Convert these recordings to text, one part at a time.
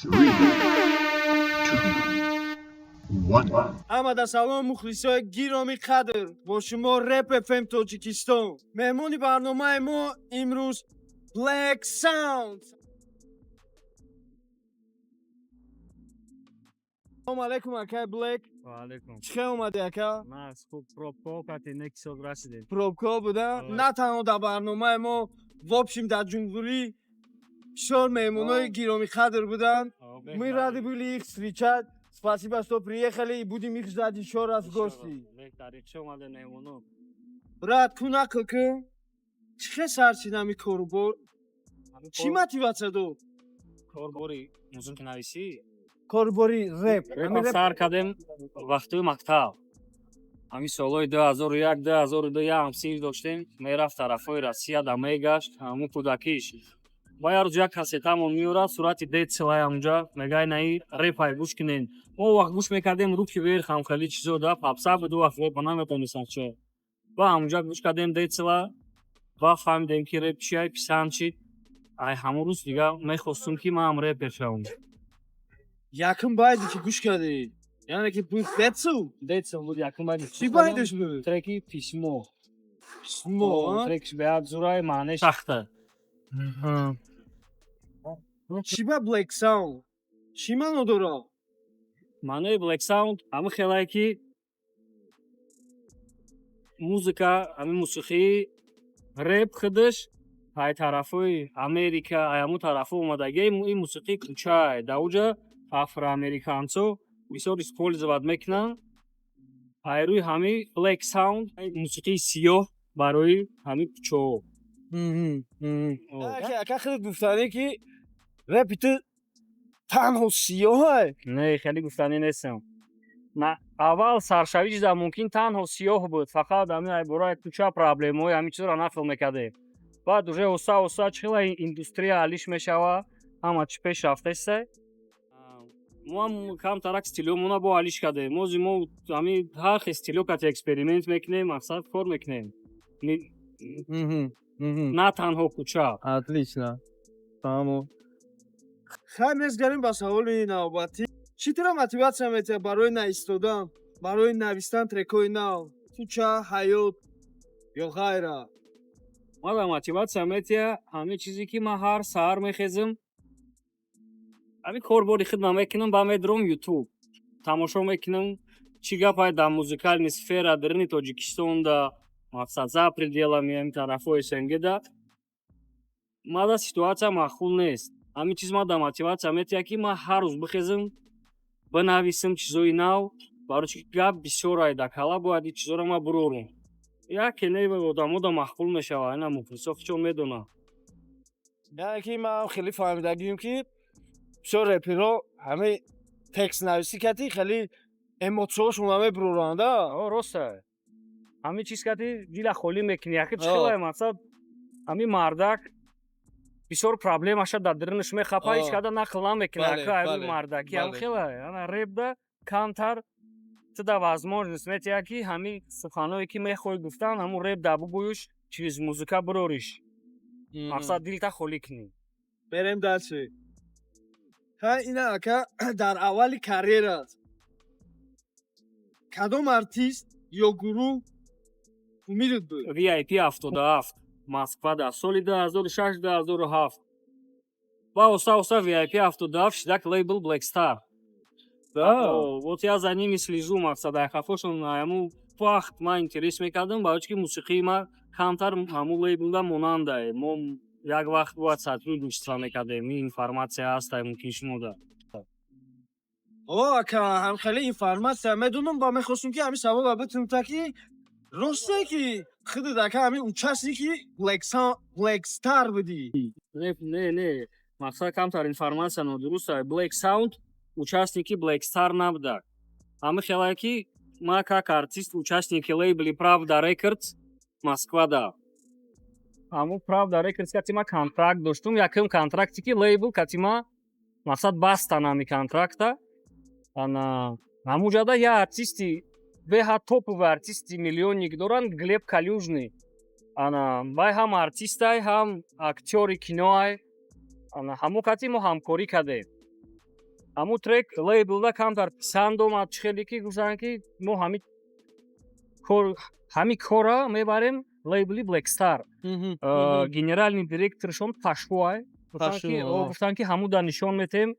Three, two, one. Ҳамада салом, мухлисои гиромӣ қадр! Бо шумо Реп ФМ Тоҷикистон. Меҳмони барномаи мо имрӯз Black Sound. Салом алайкум, акай Black. Ва алайкум. Чӣ хел омадӣ, ака? Нағз, хуб, пробка кати неки сол расидем. Пробка буда? На танҳо дар барномаи мо, в общем, дар ҷумҳурӣ бисёр меҳмонои гиромиқадр буданд. Мы рады были их встречать. Спасибо, что приехали, и будем их ждать еще раз в гости. Беҳтарин, чӣ омада меҳмоно. Брат, ку нақл кун, чӣ хел сар шид ҳами корубор? Чӣ мотиватсия дод? Корбори музыканависӣ? Корубори реп. Репа сар кардем вақтои мактаб. Ҳамин солҳои 2001, 2002 як ҳамсинф доштем, мерафт тарафҳои Россия да мегашт, ҳамун кӯдакиш. Ба як рӯз як кассетамон меорад, сурати Децелай ҳамунҷа, мегӯяд, инаи репай гӯш кунен. Мо он вақт гӯш мекардем «Руки вверх», ҳам хеле чизо да, попса буд, у вақт репа наметонистам чӣ. Ба ҳамунҷа гӯш кардем Децела ва фаҳмидем, ки реп чиай, писанд шид. Ай ҳамун рӯз дига мехостум, ки манам репер шавам. Якум байде, ки гӯш кардӣ, яъне ки буд Децл? Децел буд якум байди. Чӣ байдеш буд? Треки «Письмо». «Письмо», а? Трекш беҳад зурай, маънеш сахта. Чӣ ба Black Sound? Чӣ маъно дорад? Маънои Black Sound ҳамин хелае, ки музыка, ҳамин мусиқии реп худаш ай тарафҳои Америка, ай ҳамун тарафҳо омадагӣ. Ин мусиқии кӯчаай, дар уҷа афроамериканцо бисёр использовать мекунанд. Ай рӯи ҳамин Black Sound, мусиқии сиёҳ барои ҳамин кӯчаҳо. Ака, хеле гуфтанӣ, ки репи ту танҳо сиёҳай? Не, хеле гуфтанӣ нестам. На, аввал саршавӣ чиза мумкин танҳо сиёҳ буд, фақат ҳамин ай бораи кӯча, проблемаҳои ҳамин чизоро нақл мекардем. Баъд уже оста оста чӣ хела индустрия алиш мешава, ҳама чӣ пеш рафтаиста, мо ҳам камтарак стилёмона бо алиш кардем. Ози мо ҳамин ҳар хел стилё кати эксперимент мекунем, мақсад кор мекунем, на танҳо кӯча. Отлично, фаҳмо. Хайр, мезгарем ба саволи навбатӣ. Чӣ тура мотиватсия метиҳад барои наистодан, барои навистан трекҳои нав? Кӯча, ҳаёт ё ғайра? Мара мотиватсия метиҳад ҳамин чизе, ки ман ҳар саҳар мехезам, ҳамин корбори хидма мекунам, ба медурам, Ютуб тамошо мекунам, чӣ гапай дар музыкальный сфера даруни Тоҷикистон, да мақсад за пределами ҳамин тарафҳои СНГ да мада ситуатсия маъқул нест. Ҳамин чиз мада мотиватсия метиҳад, ки ман ҳар рӯз бихезам, бинависам чизои нав, барои чи гап бисёрай дар кала, бояд ин чизоро ман бурорам. Яке не, одамода маъқул мешавад, ина мухлисо худшон медонанд. Яъне ки ман хеле фаҳмидагием, ки бисёр реперо ҳамин текстнависӣ кати хеле эмоцияҳошонро мебуроранд, а? О, роста, ҳамин чиз кати дила холӣ мекунӣ, яке чӣ хелае, мақсад ҳамин мардак бисёр проблемаша дар дарунаш мехапа, ҳеҷ када нақл намекунад, ака, ай мардаки ҳам хелае. Ана репда камтар туда возможность метиҳад, ки ҳамин суханҳое, ки мехоҳӣ гуфтан, ҳамун реп да бигӯюш, через музыка бирориш, мақсад дилта холӣ кунӣ. Берем дальше. Ҳа, ина, ака, дар аввали карьерат кадом артист ё гурӯҳ умидат буд? VIP 77, Москва, дар соли 2006, 2007. Ва оста оста VIP 77 шидак лейбл Black Star. Вот я за ними слежу, мақсад ай хафошон ҳамун вақт ман интерес мекардам, барои чи ки мусиқии ман камтар ҳамун лейблда монандае. Мо як вақт бояд сотрудничество мекардем, ин информатсия ҳаста, мумкин шумода. О, ака, ҳам хеле информатсия медонам ва мехостум, ки ҳамин саволро битунам, та ки росте, ки худат, ака, ҳамин участники Black Star будӣ? Не, не, не, мақсад камтар информатсия нодуруста. Black Sound участники Black Star набуда. Ҳамин хелае, ки ман как артист участники лейбли Правда Рекордс Москвада. Ҳамун Правда Рекордс кати ма контракт доштум, якум контракте, ки лейбл кати ма мақсад бастан ҳами контракта. Ана ҳамунҷода як артисти беҳад топовый, артисти миллионник доранд, Глеб Калюжный. Ана вай ҳам артистай, ҳам актёри киноай. Ана ҳамон кати мо ҳамкорӣ кардем. Ҳамун трек лейблда камтар писанд омад. Чӣ хеле ки гуфтанд, ки мо ҳами кор, ҳами корра мебарем лейбли Black Star. Генеральный директоршон Пашуай. Гуфтанд, ки ҳамуда нишон метем,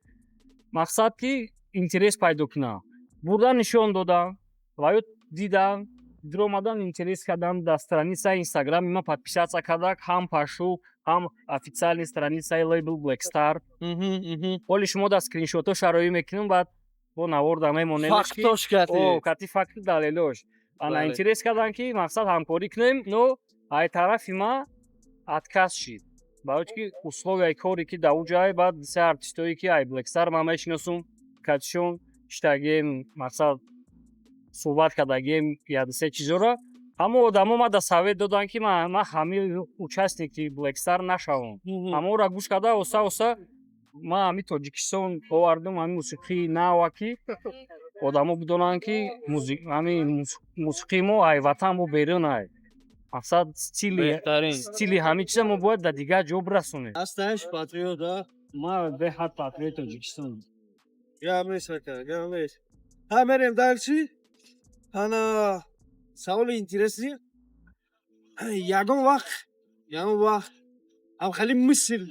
мақсад ки интерес пайдо кунад. Бурдан, нишон додам ва ё дидан, диромадан, интерес кардан, дар страницаи инстаграми ман подписаться кардак, ҳам Пашу, ҳам официальный страницаи лейбл Black Star. Ҳоли шумо дар скриншотҳо шароӣ мекунем, баъд бо наворда мемонем. Фактош кати. Кати факти, далелош. Ана, интерес кардан, ки мақсад ҳамкорӣ кунем, но ай тарафи ма отказ шид, барои ки условияи коре ки дар он ҷай. Баъд се артистое ки ай Black Star ман мешиносум, катишон иштагием, мақсад суҳбат кардагием, яксе чизоро. Ҳамон одамо ма да совет доданд, ки ман ҳами участники Black Star нашавам. Ҳамонро гӯш карда, оста оста ман ҳами Тоҷикистон овардум ҳами мусиқии нава, ки одамо бидонанд, ки ҳами мусиқии мо ай ватан бо берун ай, мақсад стили ҳамин чиза мо бояд дар дигар ҷо бирасонем. Ҳасташ патриот, а? Ма беҳад патриоти Тоҷикистон. Гап нест, ака, гап нест. Ҳа, мерем дальше. Ана, саволи интересный. Ягон вақт ам хеле мысль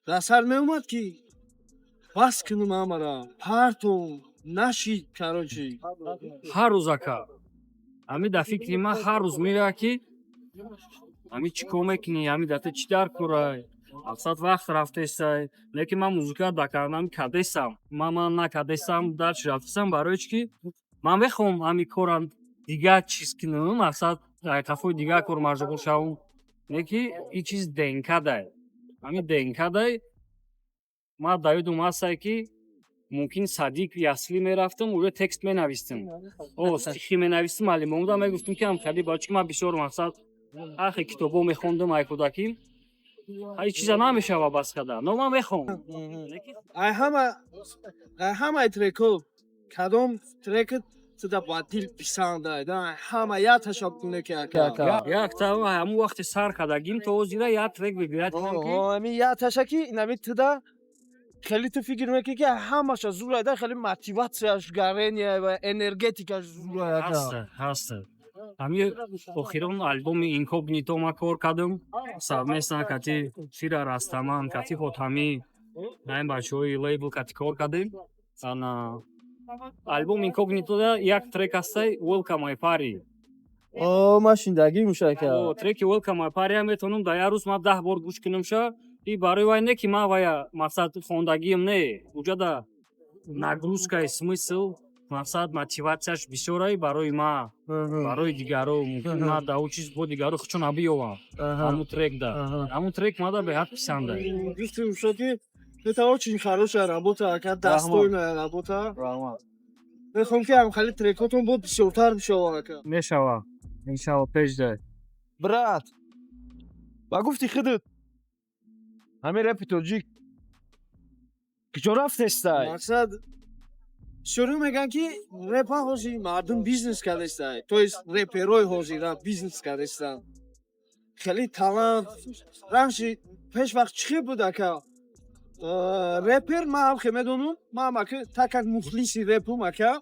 дар сар меомад, ки бас кунам ҳамара, партом, нашид, короче? Ҳар рӯз, ака. Ҳами дар фикри ман ҳар рӯз меояд, ки ҳами чӣ кор мекунӣ, ҳами дар ту чӣ дар корай, мақсад вақт рафтесай. Лекин ман музыка дакардам кардесам, ман накардесам, дальше рафтесам, барои чӣ ки ман мехоҳам ҳами корам дигар чиз кунам, мақсад қафои дигар кор машғул шавам. Лекин ин чиз ДНК-дай, ҳами ДНК-дай. Ман дар ёдум ҳастай, ки мумкин садик, ясли мерафтам, уё текст менавистам, о стихи менавистам, муаллимомуда мегуфтам, ки ам хеле, барои чӣ ки ман бисёр, мақсад, ҳар хел китобҳо мехондам ай кӯдакӣ. Ҳай, чиза намешава бас карда, но ман мехоҳам. Ай ҳамаи трекҳо кадом трекат туда ба дил писандай да? Ҳама як ташаббуне ки, ака. Якта ҳамун вақти сар кардагим то озира як трек бигирад. Ҳами як таша, ки инами туда хеле ту фикр мекунӣ, ки ҳамаша зурай да, хеле мотиватсияш гарения ва энергетикаш зурай, ака. Ҳаста, ҳаста. Ҳами охирон альбоми Инкогнито ма кор кардам совместно кати Фира Растаман, кати Хотамӣ, наин бачаҳои лейбл кати кор кардем. Ана, альбом Инкогнитода як трек ҳастай, «Welcome my party». О, ма шиндагӣ мушака. Треки «Welcome my party» метавонам дар як рӯз ман 10 бор гӯш кунам ша. И барои вай не, ки ман вая, мақсад, хондагиам не, уҷада нагрузкаи смысл, мақсад, мотиватсияш бисёрай барои ма. Барои дигаро мумкин ма да ӯ чиз бо дигаро хучо набиёвам. Ҳамун трек да, ҳамун трек мада беҳад писанда. Гуфтем шо, ки это очень хорошая работа, ака, достойная работа. Мехоҳам, ки ҳам хеле трекотон бо бисёртар бишавад, ака. Мешава, иншалло, пеш дай. Брат, ба гуфти худат, ҳамин репи тоҷик куҷо рафтестай? Мақсад, бисёриҳо мегӯянд, ки репа ҳозир мардум бизнес кардестай, то есть реперои ҳозира бизнес кардестанд. Хеле талант раньше, пеш вақт чӣ хел буд, ака? Репер ман ҳам хел медонам, ман ака, так как мухлиси репум, ака,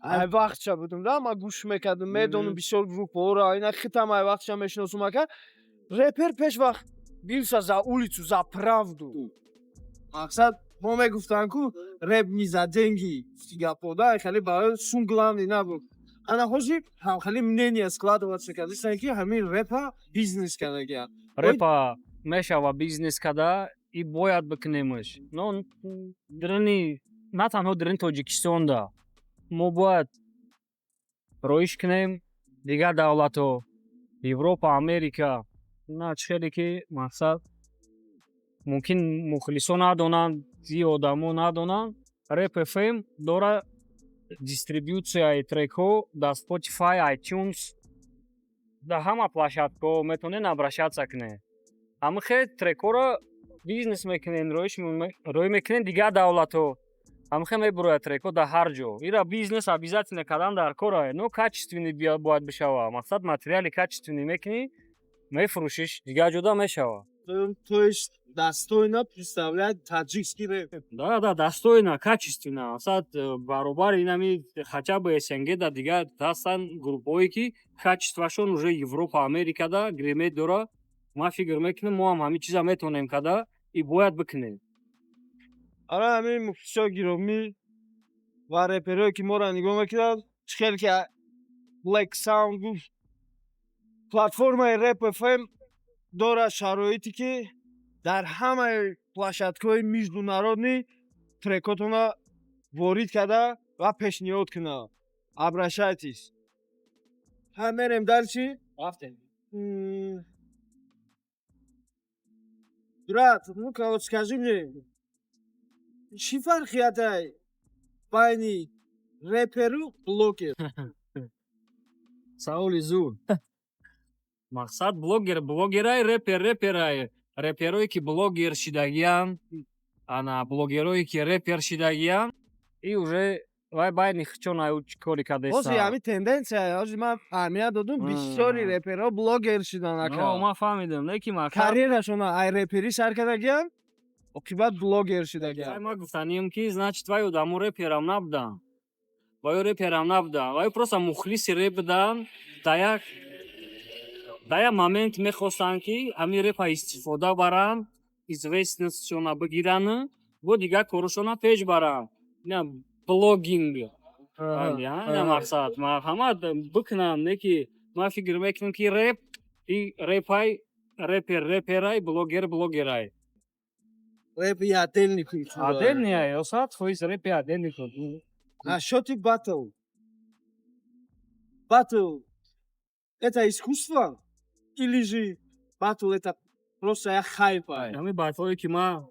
ай вақтша будум да, ман гӯш мекардам, медонам бисёр группаҳоро, ина хитам ай вақтша мешиносум, ака. Репер пеш вақт бился за улицу, за правду. Мақсад, мо мегуфтанд ку рэп не за деньги, гапо да, хеле барои сум главный набуд. Ана ҳозир ҳам хеле мнение складываться кардистанд, ки ҳамин репа бизнес кардагианд. Репа мешава бизнес карда и бояд бикунемш, но дирини на танҳо дирини Тоҷикистонда, мо бояд роиш кунем дигар давлатҳо, Европа, Америка. На чӣ хеле ки, мақсад, мумкин мухлисо надонанд, зи одамо надонанд, Rap FM дора дистрибутсияи трекҳо дар Spotify, iTunes, дар ҳама площадкаҳо метавонед обращаться кунед. Ҳама хел трекҳоро бизнес мекунед, роӣ мекунед дигар давлатҳо. Ҳама хел мебурояд трекҳо дар ҳар ҷо. Ира бизнес обязательно кардан дар кора, но качественный бояд бишава. Мақсад, материали качественный мекунӣ, мефурӯшиш, дигар ҷода мешава. То есть достойно представлять таджикский рэп. Да, достойно, качественно. Масалан, баробари инами хотя бы СНГ да дигар ҳастанд группҳое, ки качествоашон уже Европа, Америкада гремит дора. Ман фикр мекунам, мо ҳам ҳамин чиза метавонем карда и бояд бикунем. Ара, ҳамин мухлисои гиромӣ ва реперое, ки моро нигоҳ мекунанд, чӣ хеле ки Black Sound гуфт, платформаи Rap FM дорад шароите, ки дар ҳамаи площадкаҳои международный трекотонро ворид карда ва пешниҳод кунад. Обращайтесь. Ҳа, мерем дальше. Рафтем. Брат, ну-ка вот скажи мне, чӣ фарқиятай байни реперу блогер? Саволи зуд. Мақсад, блогер блогерай, репер реперай. Реперое, ки блогер шидагиянд, ана блогерое, ки репер шидагиянд, и уже вай байни хичон аю чӣ коре Ҳозир кардеста. Ҳамин тенденсия, ҳозир ман аҳамият додум, бисёри реперҳо блогер шидан, ака. Ман фаҳмидам, не ки мақсад Карьерашона ай реперӣ сар кардагиянд, оқибат блогер шидагиянд. Ман гуфтанием, ки значит, вай одамо реперам набуданд. Ваё реперам набуданд. Ваё просто мухлиси реп буданд. Дар як момент мехостанд, ки ҳамин репа истифода баранд, известностьшона бигиранд, бо дигар корушона пеш баранд. Ина блогинг. Ина мақсад. Марҳамат, бикунанд, не ки ман фикр мекунам, ки реп и репай, репер реперай, блогер блогерай. Рэп и отдельный культура. Отдельный, 100% репи отдельный культура. Насчёти батл. Батл — это искусство или же батл — это просто як хайп? Ҳамин батлое, ки ман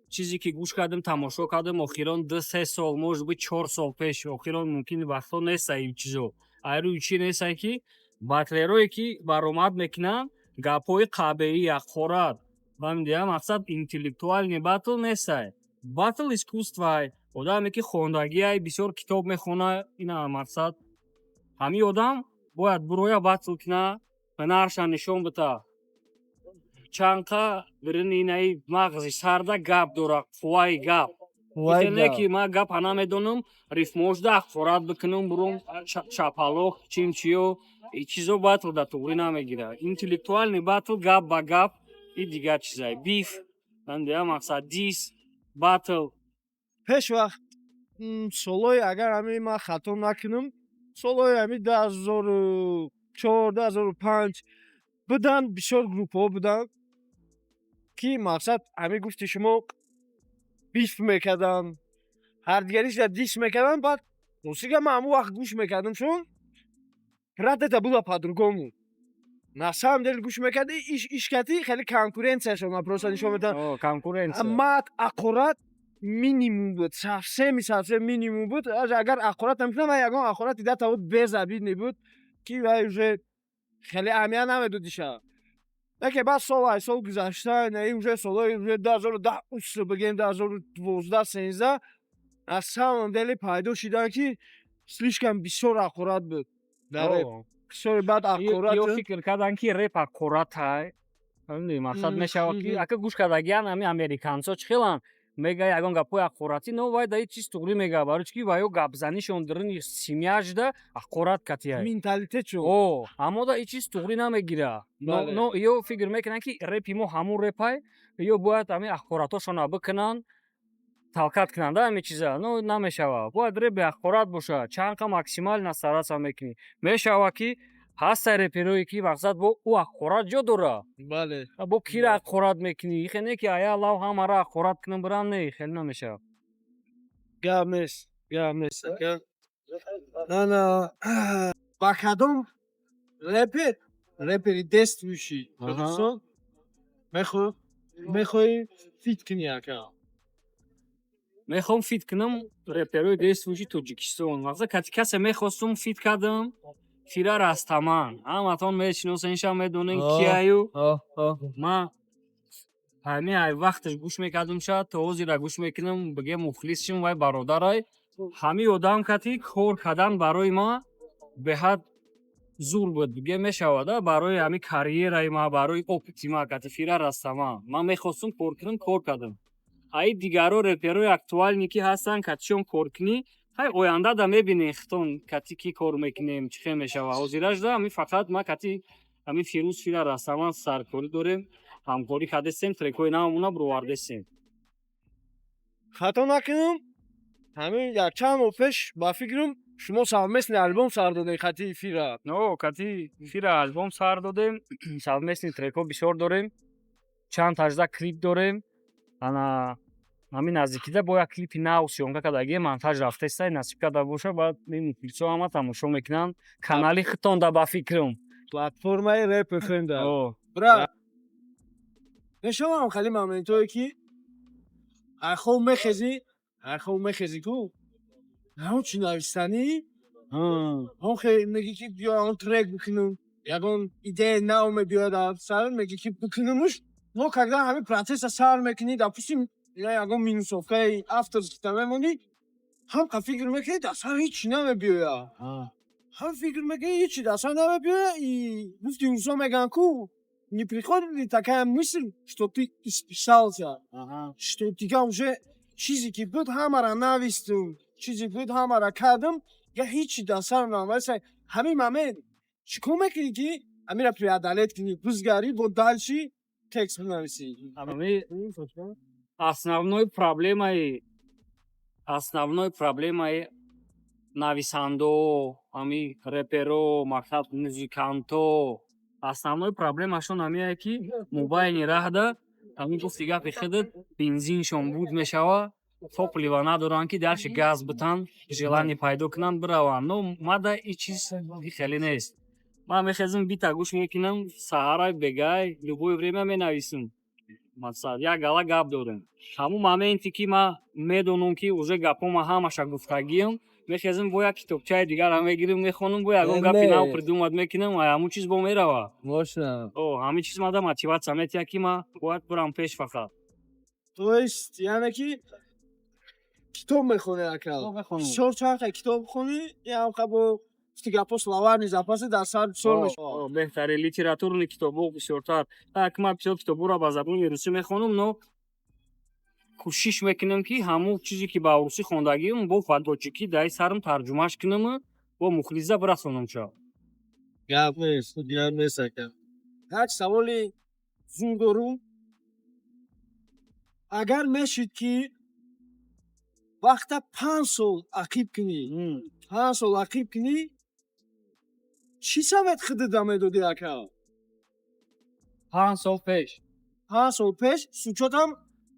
чизе ки гӯш кардам, тамошо кардам, охирон 2-3 сол, может быть, 4 сол пеш, охирон мумкин вақтҳо неста ин чизо. Айрӯи чӣ нестае, ки батлерое, ки баромад мекунанд, гапҳои қабеӣ, ҳақорат, фаҳмидия, мақсад, интеллектуальный батл нестай. Батл искусствоай. Одаме, ки хондагиай, бисёр китоб мехона, ина мақсад, ҳамин одам бояд буроя, батл куна, ҳунарша нишон бита, чанқа бирини инаи мағзи сарда гап дора, қувваи гап. Не ки ман гапа намедонам, рифмошда ҳақорат бикунам, бурум чапалоқ чимчиё чизо, батл да туғрӣ намегирад. Интеллектуальный батл, гап ба гап и дигар чизай, биф, фаҳмидия, мақсад, дис батл. Пеш вақт, солҳои, агар ҳамин ман хато накунам, солҳои ҳамин 2004, 2005 буданд, бисёр группҳо буданд, ки мақсад, ҳамин гуфти шумо, биф мекарданд, ҳардигаришда дис мекарданд. Баъд ростига, ман ҳамон вақт гӯш мекардам чун, брат, это было по-другому. На самом деле, гӯш мекарди, ишкати хеле конкуренцияшон просто нишон медоданд. Конкуренция. Мат, ҳақорат минимум буд, совсем совсем минимум буд. Агар ҳақорат намекунам, вай ягон ҳақорати дата буд, безобидный буд, ки вай уже хеле аҳамият намедодиша. Яке баъд сол ай сол гузашта, и уже солҳои уже 2010 ус бигем, 2012, 13, на самом деле пайдо шидан, ки слишком бисёр ҳақорат буд дар реп, бисёри баъд ҳақорат. Ё фикр карданд, ки реп ҳақоратай. Мақсад, мешавад, ки ака гӯш кардагиян, ҳамин американцо чӣ хеланд, мега ягон гапҳои ҳақоратӣ, но вай да ҳеҷ чиз туғрӣ мега, барои чӣ ки ваё гапзанишон даруни семьяшда ҳақорат катияй. Менталитет шуд. О, аммо да ҳеҷ чиз туғрӣ намегира. Но ё фикр мекунанд, ки репи мо ҳамун репай, ё бояд ҳамин ҳақоратҳошонро бикунанд, талкат кунанд да ҳамин чиза. Но намешавад, бояд реп беҳақорат бошад. Чанд қа максимально стараться мекунӣ, мешавад, ки ҳастай реперое, ки мақсад, бо ӯ ҳақорат ҷо дора. Бо кира ҳақорат мекунӣ? Хе не ки ая лав ҳамаро ҳақорат кунам, бирам, не, хеле намешавад. Гап нест, гап нест, ака. Ана, ба кадом репер, репери действующий Тоҷикистон мехоҳӣ фит кунӣ, ака? Мехоҳам фит кунам реперои действующий Тоҷикистон. Мақсад, кати касе мехостум фит кардам, Фира Растаман. Ҳаматон мешиносенша, медонен кияю. Ман ҳамин ай вақташ гӯш мекардам, шояд то ҳозира гӯш мекунам, бигем, мухлисшим вай бародарай. Ҳамин одам кати кор кардан барои ман беҳад Зур буд, биге мешавад, барои ҳамин карьераи ма, барои опыти ма кати Фира Растаман. Ман мехостум кор кунам, кор кардам. Аи дигаро, реперои актуальный ки ҳастанд, катишон кор кунӣ, ҳай, оянда да мебинем, хитон кати ки кор мекунем, чӣ хел мешава. Ҳозиражда ҳамин фақат ма кати ҳамин Фирӯз Фира Растаман саркорӣ дорем, ҳамкорӣ кардастем, трекҳои навамона бировардастем. Хато накунам, ҳамин якчанд моҳ пеш, ба фикрам, шумо совместный альбом сар додем кати Фира. Но кати Фира альбом сар додем, совместный трекҳо бисёр дорем, чанд тажда клип дорем. Ана ҳамин наздикида бо як клипи нав съёмка кардагием, монтаж рафтаиста. Насиб карда боша, баъд мухлисо ҳама тамошо мекунанд канали хитонда, ба фикрам. Платформаи Реп ФМ да. Брат, мешавам хеле моментое, ки айхоб мехезӣ, айхоб мехезӣ ку, ҳамон чи навистанӣ, ҳон хе мегӣ, ки биё, ҳамон трек бикунам, ягон идеяи нав мебиёяд дар сар, мегӣ, ки бикунамуш. Но когда ҳамин процесса сар мекунӣ, допустим, ягон минусовкаи авторскита мемонӣ, ҳамқа фикр мекунӣ, дар сар ҳечи намебиёяд. Ҳам фикр мекунӣ, ҳечи дар сар намебиёяд. И гуфти русо мегӯянд ку, не приходит ли такая мысль, что ты исписался, что дигар уже чизе ки буд, ҳамаро навистум, чизе буд, ҳамаро кардам, дигар ҳечи дар сарам намеояд? Ҳамин момент чӣ кор мекунӣ, ки ҳаминро преодолеть кунӣ, бизгарӣ, бо дальше текст бинависӣ? Основной проблемаи нависандао, ҳами реперо, мақсад, музиканто, основной проблемашон ҳамиае, ки мобайни раҳда, ҳамин гуфти гапи худат, бензиншон буд мешава, топлива надоранд, ки дальше газ битан, желание пайдо кунанд, бираванд. Но мада ин чиз хеле нест. Ман мехезам, бита гӯш мекунам, саҳарай, бегай, любое время менависам. Мақсад, як гала гап дорем. Ҳамун моменте, ки ман медонам, ки уже гапҳома ҳамаша гуфтагиам, мехезам, бо як китобчаи дигарам мегирам, мехонам, бо ягон гапи нав придумать мекунам ва ҳамун чиз бо мерава. Ҳамин чиз мада мотиватсия метиҳад, ки ман бояд бирам пеш фақат. То есть, яъне ки китоб мехонӣ, ака? Бисёр чанд китоб хонӣ, ямқа бо гуфти гапҳо, словарный запаси дар сар бисёр мешавад. Беҳтарин литературный китобҳо бисёртар. Так ман бисёр китобҳоро ба забони русӣ мехонам, но кӯшиш мекунам, ки ҳамун чизе, ки ба русӣ хондагиам, бо ба тоҷикӣ дар сарам тарҷумаш кунаму бо мухлиза бирасонам ча. Гап нест, гап нест, ака. Як саволи зур дорум. Агар мешид, ки вақта 5 сол ақиб кунӣ, 5 сол ақиб кунӣ, чӣ совет худата медодӣ, ака? 5 сол пеш? 5 сол пеш, с учётом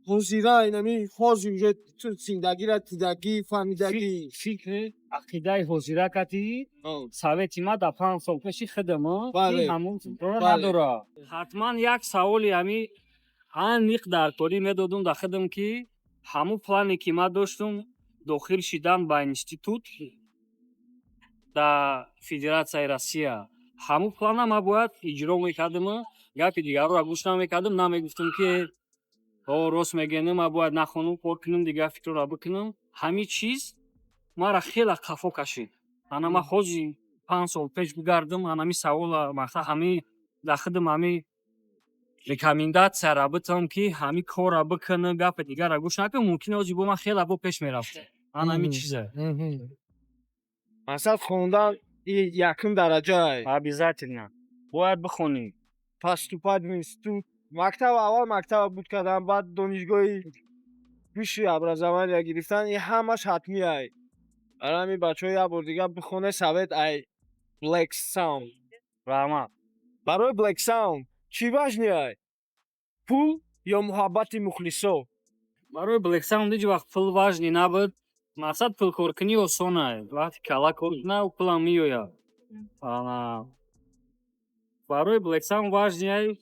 ҳозира, инами ҳозир уже ту зиндагиро дидагӣ, фаҳмидагӣ. Фикри ақидаи ҳозира кати совети ма дар 5 сол пеши худам ҳамун надора. Ҳатман як саволи ҳами аниқ дар корӣ медодум дар худам, ки ҳамун плане, ки ман доштум, дохил шидан ба институт дар Федератсияи Россия, ҳамун плана ман бояд иҷро мекардаму гапи дигарро гӯш намекардам, намегуфтам, ки о, рост мегӯян, ман бояд нахонам, кор кунам, дигар фикрро бикунам. Ҳамин чиз маро хеле қафо кашид. Ана ман ҳозир 5 сол пеш бигардам, анами савола, мақсад, ҳамин дар худам ҳамин рекомендатсияро битам, ки ҳамин корро бикунам, гапи дигарро гӯш накунам, мумкин ҳозир бо ман хеле бо пеш мерафтам. Ана ҳамин чизе. Мақсад, хондан якум дараҷае. Обязательно бояд бихонӣ. Поступать в институт, мактаб, аввал мактаба буд кардан, баъд донишгоҳи высшее образование гирифтан, ин ҳамаш ҳатмиай. Барои ҳамин, бачаҳо, як бор дигар бихоне. Совет ай Black Sound. Раҳмат. Барои Black Sound чӣ важный: пул ё муҳаббати мухлисо? Барои Black Sound ҳеҷ вақт пул важный набуд. Мақсад, пулкоркунӣ осонае, вақте калла кор куна, пулам меояд. Барои Black Sound важный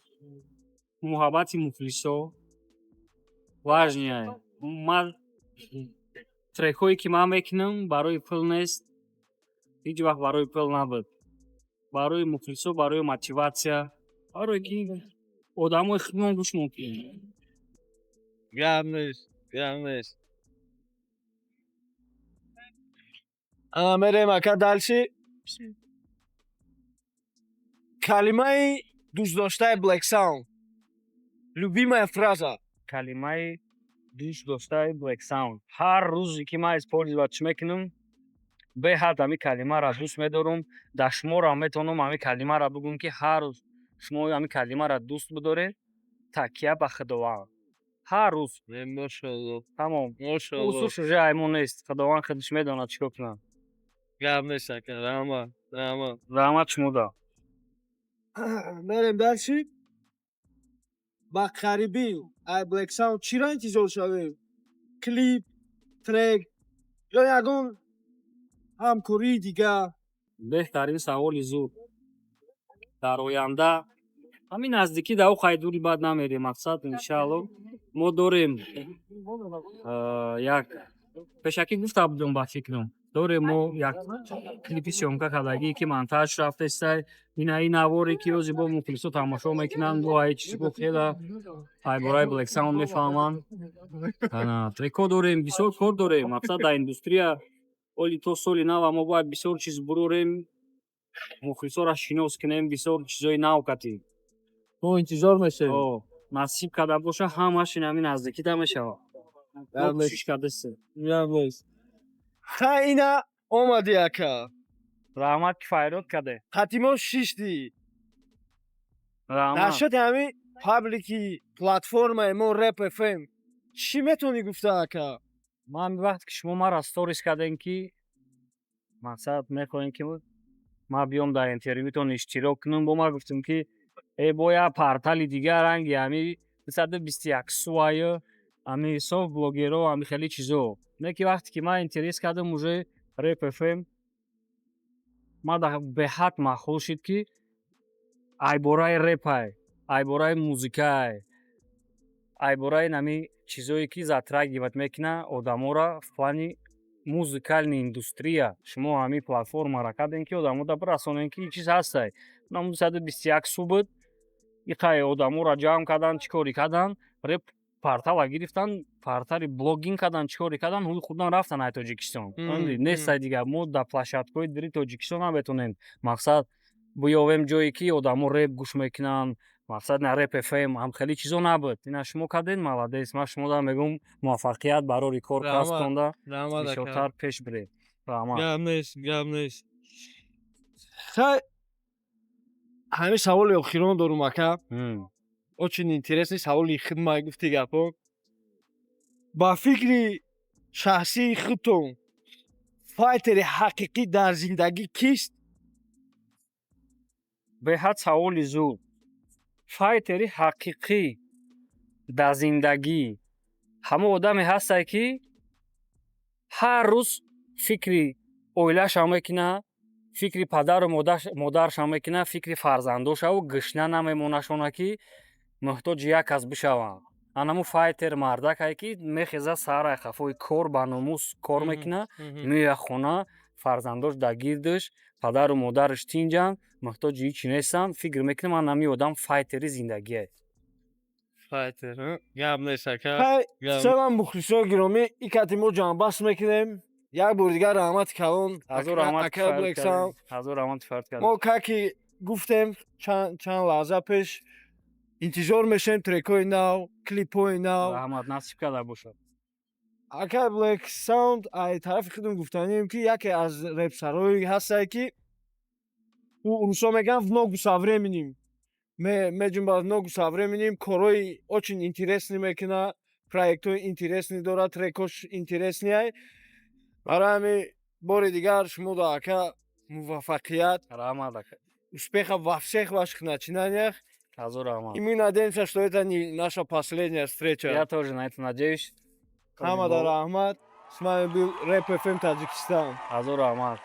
муҳаббати мухлисо, важный. Ман трекҳое, ки ман мекунам, барои пул нест, ҳеҷ вақт барои пул набуд, барои мухлисо, барои мотиватсия, барое ки одамои худмон гӯш мекунанд. Гап нест, гап нест. Ана, мерем, ака, дальше. Калимаи дӯстдоштаи Black Sound, любимая фраза? Калимаи дӯстдоштаи Black Sound, ҳар рӯзе ки ман использовать мекунам, беҳад ҳами калимаро дӯст медорам. Дар шуморо метавонам ҳами калимаро бигӯм, ки ҳар рӯз шумо ҳами калимаро дӯст бидоред: такя ба Худованд ҳар рӯз. Мошалло. Тамом. Мошалло. Усуш уже аймон нест, Худованд худаш медонад, чӣ кор кунад. Гап нест, ака, раҳмат, раҳмат. Раҳмат шумода. Мерем дальше. Ба қарибӣ ай Black Sound чиро интизор шавем? Клип, трек ё ягон ҳамкории дигар? Беҳтарин саволи зуд. Дар оянда, ҳамин наздикӣ, дар оқай дури бад намерем. Мақсад, иншаалло, мо дорем як, пешакӣ гуфта будем, ба фикрам, дорем мо як клипи съёмка кардагӣ, ки монтаж рафтестай. Ина ин наворе, ки ози бо мухлисо тамошо мекунанд, бо ай чизи бо хела ай бораи Black Sound мефаҳманд. Треко дорем, бисёр кор дорем. Мақсад, дар индустрия оли то соли нава мо бояд бисёр чиз бурорем, мухлисоро шинос кунем, бисёр чизои нав катем. Мо интизор мешавем. О, насиб карда боша, ҳамаш ин ҳамин наздикида мешавад. Гап нест. Кӯшиш кардастем. Гап нест. Ха, ина омадӣ, ака. Раҳмат, ки файрод карде. Қати мо шишти. Раҳмат. Нашоти ҳамин паблики платформаи мо, Rep FM, чӣ метавонӣ гуфта, ака? Ман вақте ки шумо маро сторис кардем, ки мақсад мехоҳем, ки ман биём, дар интервютон иштирок кунам, бо ман гуфтам, ки э, бо як портали дигар, ранги ҳами 221 суаю ҳами ҳисоб блогеро, ҳами хеле чизо не, ки вақте ки ман интерес кардам, уже Rep FM ман беҳад маъқул шид, ки ай бораи репай, ай бораи музикай, ай бораи нами чизое, ки затрагивать мекунад одаморо в плане музыкальный индустрия. Шумо ҳамин платформаро кардем, ки одамода бирасонем, ки ин чиз ҳастай. Нам 221 су буд, иқай одаморо ҷамъ кардан, чӣ корӣ кардан, реп портала гирифтан, портали блогинг кардан, чӣ корӣ кардан, ҳуи худан рафтан ай Тоҷикистон. Нестай дигар. Мо дар площадкаҳои дири Тоҷикистон наметонем, мақсад, биёвем ҷое, ки одамо реп гӯш мекунанд. Мақсад, на Rep FM ҳам хеле чизо набуд. Ина шумо кардед, молодец. Ман шумода мегӯм, муваффақият барори кор касбтонда, бисёртар пеш биред. Раҳмат. Гап нест, гап нест. Хай, ҳамин саволи охирон дорум, ака. Очень интересный саволи хидмат гуфти гапо. Ба фикри шахсии худтон, файтери ҳақиқӣ дар зиндагӣ кист? Беҳад саволи зуд. Файтери ҳақиқӣ дар зиндагӣ ҳамон одаме ҳастае, ки ҳар рӯз фикри оилаашам мекунад, фикри падару модарашам мекунад, фикри фарзандошаву гушна намемонашона, ки муҳтоҷи як кас бишаванд. Анаму файтер мардакае, ки мехезад саҳар, ай қафои кор ба номус кор мекунад, меояд хона, фарзандош дар гирдаш, падару модараш тинҷанд, муҳтоҷи ҳичи нестанд. Фикр мекунам, ман ҳамин одам файтери зиндагие. Файтер, гап нест, ака. Салам, мухлисои гиромӣ, икати мо ҷамъбаст мекунем. Як бори дигар раҳмати калон. Ҳазор раҳмат. Ака Black. Ҳазор раҳмат, фард кардем. Мо, каки гуфтем чанд лаҳза пеш, интизор мешавем трекҳои нав, клипҳои нав. Раҳмат, насиб карда бошад. Ака Black Sound, ай тарафи худам гуфтанием, ки яке аз репсарои ҳастае, ки ӯ русо мегӯянд, в ногу со временем меҷунбад, в ногу со временем корҳои очень интересный мекунад, проектҳои интересный дорад, трекҳош интересный. Барои ҳамин бори дигар шумо да, ака, муваффақият. Раҳмат, ака. Успеха во всех ваших начинаниях. Ҳазор раҳмат. И мы надеемся, что это не наша последняя встреча. Я тоже на это надеюсь. Ҳамада раҳмат. С вами был Rep FM Таджикистан. Ҳазор раҳмат.